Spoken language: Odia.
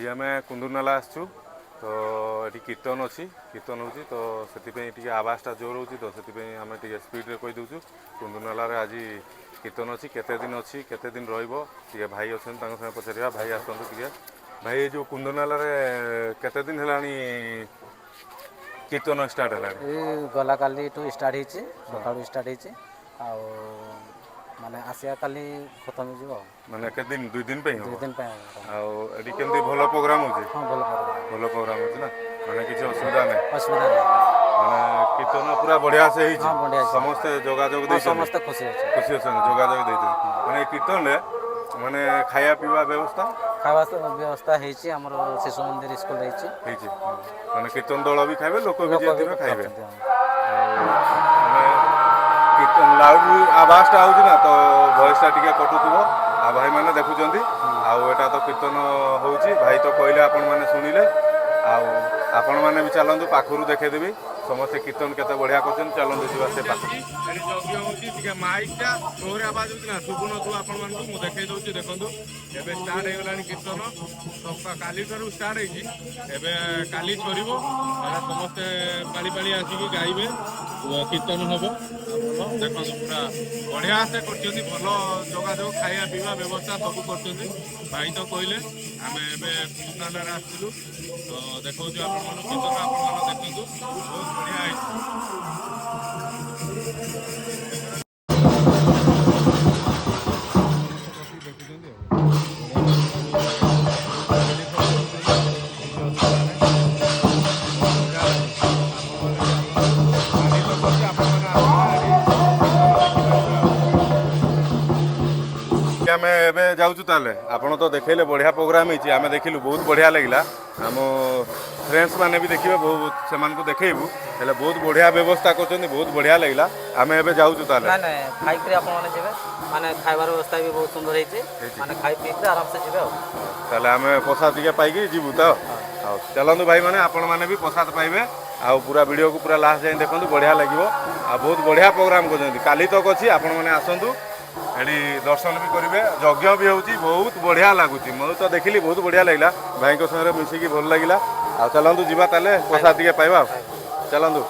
ଆଜି ଆମେ କୁନ୍ଦୁରନାଲା ଆସିଛୁ ତ ଏଠି କୀର୍ତ୍ତନ ଅଛି, କୀର୍ତ୍ତନ ହେଉଛି ତ ସେଥିପାଇଁ ଟିକେ ଆବାଜଟା ଜୋର ହେଉଛି, ତ ସେଥିପାଇଁ ଆମେ ଟିକେ ସ୍ପିଡ଼ରେ କହିଦେଉଛୁ। କୁନ୍ଦୁରନାଲାରେ ଆଜି କୀର୍ତ୍ତନ ଅଛି, କେତେ ଦିନ ଅଛି, କେତେ ଦିନ ରହିବ, ଟିକେ ଭାଇ ଅଛନ୍ତି, ତାଙ୍କ ସାଙ୍ଗେ ପଚାରିବା। ଭାଇ, ଆସନ୍ତୁ ଟିକେ। ଭାଇ, ଏ ଯେଉଁ କୁନ୍ଦୁରନାଲାରେ କେତେ ଦିନ ହେଲାଣି କୀର୍ତ୍ତନ ଷ୍ଟାର୍ଟ ହେଲାଣି? ଏଇ ଗଲା କାଲିଠୁ ଷ୍ଟାର୍ଟ ହେଇଛି, ସକାଳୁ ଷ୍ଟାର୍ଟ ହେଇଛି ଆଉ ମାନେ ଆସିବା କାଲି ଖତମ ହେଇଯିବ ଆଉ। ମାନେ କେତେ ଦିନ, 2 ଦିନ ପାଇଁ ଦୁଇ ହେବ? ଦିନ ପାଇଁ ହବ। ଆଉ ଏଠି କେମିତି, ଭଲ ପ୍ରୋଗ୍ରାମ ହେଉଛି? ହଁ, ଭଲ ପ୍ରୋଗ୍ରାମ। ଭଲ ପ୍ରୋଗ୍ରାମ ହେଉଛି ନା? ମାନେ କିଛି ଅସୁବିଧା ନାହିଁ? ଅସୁବିଧା ନାହିଁ। ମାନେ କୀର୍ତ୍ତନ ପୁରା ବଢିଆ ସେ ହେଇଛି? ହଁ, ବଢିଆ ହେଇଛି। ସମସ୍ତେ ଯୋଗାଯୋଗ ଦେଇଛନ୍ତି? ସମସ୍ତେ ଖୁସି ଅଛନ୍ତି। ଖୁସି ଅଛନ୍ତି, ଯୋଗାଯୋଗ ଦେଇଛନ୍ତି। ମାନେ ଏ କୀର୍ତ୍ତନରେ ମାନେ ଖାଇବା ପିଇବା ବ୍ୟବସ୍ଥା? ଖାଇବା ବ୍ୟବସ୍ଥା ହେଇଛି, ଆମର ଶିଶୁ ମନ୍ଦିର ସ୍କୁଲ ହେଇଛି। ହେଇଛି, ମାନେ କୀର୍ତ୍ତନ ଦଳ ବି ଖାଇବେ, ଲୋକ ବି ଲୋକ ଯିଏ ବି ଥିବେ ଖାଇବେ। ଖାଉଛନ୍ତି, ହଁ। ଆଉ ମାନେ କୀର୍ତ୍ତନ ଲାଉଡ ଆବାଜଟା ଆଉଛି ନା, ତ ଭଏସଟା ଟିକେ କଟୁଥିବ। ଆଉ ଭାଇମାନେ ଦେଖୁଛନ୍ତି, ଆଉ ଏଇଟା ତ କୀର୍ତ୍ତନ ହେଉଛି, ଭାଇ ତ କହିଲେ, ଆପଣମାନେ ଶୁଣିଲେ। ଆଉ ଆପଣମାନେ ବି ଚାଲନ୍ତୁ, ପାଖରୁ ଦେଖେଇଦେବି ସମସ୍ତେ କୀର୍ତ୍ତନ କେତେ ବଢ଼ିଆ କରୁଛନ୍ତି। ଚାଲନ୍ତୁ ଯିବା ସେ ପାଖକୁ। ଏଠି ଯଜ୍ଞ ହେଉଛି, ଟିକେ ମାଇକଟା ଜୋରେ ଆବାଜ ହେଉଛି ନା, ଶୁଭୁନଥିବ ଆପଣମାନଙ୍କୁ, ମୁଁ ଦେଖେଇ ଦେଉଛି। ଦେଖନ୍ତୁ, ଏବେ ଷ୍ଟାର୍ଟ ହେଇଗଲାଣି କୀର୍ତ୍ତନ। କାଲିଠାରୁ ଷ୍ଟାର୍ଟ ହେଇଛି, ଏବେ କାଲି ସରିବ। ଏଟା ସମସ୍ତେ ପାଳି ପାଳି ଆସିକି ଗାଇବେ, କୀର୍ତ୍ତନ ହବ। ଆଉ ଭଲ, ଦେଖନ୍ତୁ, ପୁରା ବଢ଼ିଆ ସେ କରୁଛନ୍ତି। ଭଲ ଯୋଗାଯୋଗ, ଖାଇବା ପିଇବା ବ୍ୟବସ୍ଥା ସବୁ କରୁଛନ୍ତି। ଭାଇ ତ କହିଲେ, ଆମେ ଏବେ କୁନ୍ଦୁନାଲାରେ ଆସିଥିଲୁ, ତ ଦେଖାଉଛୁ ଆପଣମାନଙ୍କୁ କୀର୍ତ୍ତନ। ଆପଣମାନେ ଦେଖନ୍ତୁ, ବହୁତ ବଢ଼ିଆ ହେଇଛି। ସମସ୍ତେ ବସିକି ଦେଖୁଛନ୍ତି ଆଉ ବଢିଆ କିଛି ଅସୁବିଧା ନାହିଁ, ବହୁତ ବଢ଼ିଆ ଲାଗୁଛି। ଆପଣମାନେ ବି ଆସନ୍ତୁ, କାଲି ତ କରୁଛି, ଆପଣମାନେ ଆସିଲେ ଏଠି କୀର୍ତ୍ତନ ଦେଖିପାରିବେ। ଆଉ ଆମେ ଏବେ ଯାଉଛୁ ତାହେଲେ। ଆପଣ ତ ଦେଖେଇଲେ, ବଢ଼ିଆ ପ୍ରୋଗ୍ରାମ ହେଇଛି, ଆମେ ଦେଖିଲୁ, ବହୁତ ବଢ଼ିଆ ଲାଗିଲା। ଆମ ଫ୍ରେଣ୍ଡସ୍ ମାନେ ବି ଦେଖିବେ, ବହୁତ ସେମାନଙ୍କୁ ଦେଖେଇବୁ। ହେଲେ ବହୁତ ବଢ଼ିଆ ବ୍ୟବସ୍ଥା କରୁଛନ୍ତି, ବହୁତ ବଢ଼ିଆ ଲାଗିଲା। ଆମେ ଏବେ ଯାଉଛୁ ତାହେଲେ। ନାଇଁ ନାଇଁ, ଖାଇକିରି ଆପଣମାନେ ଯିବେ। ମାନେ ଖାଇବାର ବ୍ୟବସ୍ଥା ବି ବହୁତ ସୁନ୍ଦର ହେଇଛି। ହେଇଛି। ମାନେ ଖାଇ ପିଇକିରି ଆରାମସେ ଯିବେ ଆଉ। ତାହେଲେ ଆମେ ପ୍ରସାଦ ଟିକେ ପାଇକି ଯିବୁ ତ? ହଉ, ଚାଲନ୍ତୁ ଭାଇମାନେ, ଆପଣମାନେ ବି ପ୍ରସାଦ ପାଇବେ। ଆଉ ପୁରା ଭିଡ଼ିଓକୁ ପୁରା ଲାଷ୍ଟ ଯାଏଁ ଦେଖନ୍ତୁ, ବଢ଼ିଆ ଲାଗିବ। ଆଉ ବହୁତ ବଢ଼ିଆ ପ୍ରୋଗ୍ରାମ କରୁଛନ୍ତି, କାଲି ତକ ଅଛି। ଆପଣମାନେ ଆସନ୍ତୁ, ଏଠି ଦର୍ଶନ ବି କରିବେ, ଯଜ୍ଞ ବି ହେଉଛି, ବହୁତ ବଢ଼ିଆ ଲାଗୁଛି। ମୁଁ ତ ଦେଖିଲି, ବହୁତ ବଢ଼ିଆ ଲାଗିଲା, ଭାଇଙ୍କ ସାଙ୍ଗରେ ମିଶିକି ଭଲ ଲାଗିଲା। ଆଉ ଚାଲନ୍ତୁ ଯିବା ତାହେଲେ, ପ୍ରସାଦ ଟିକେ ପାଇବା। ଆଉ ଚାଲନ୍ତୁ।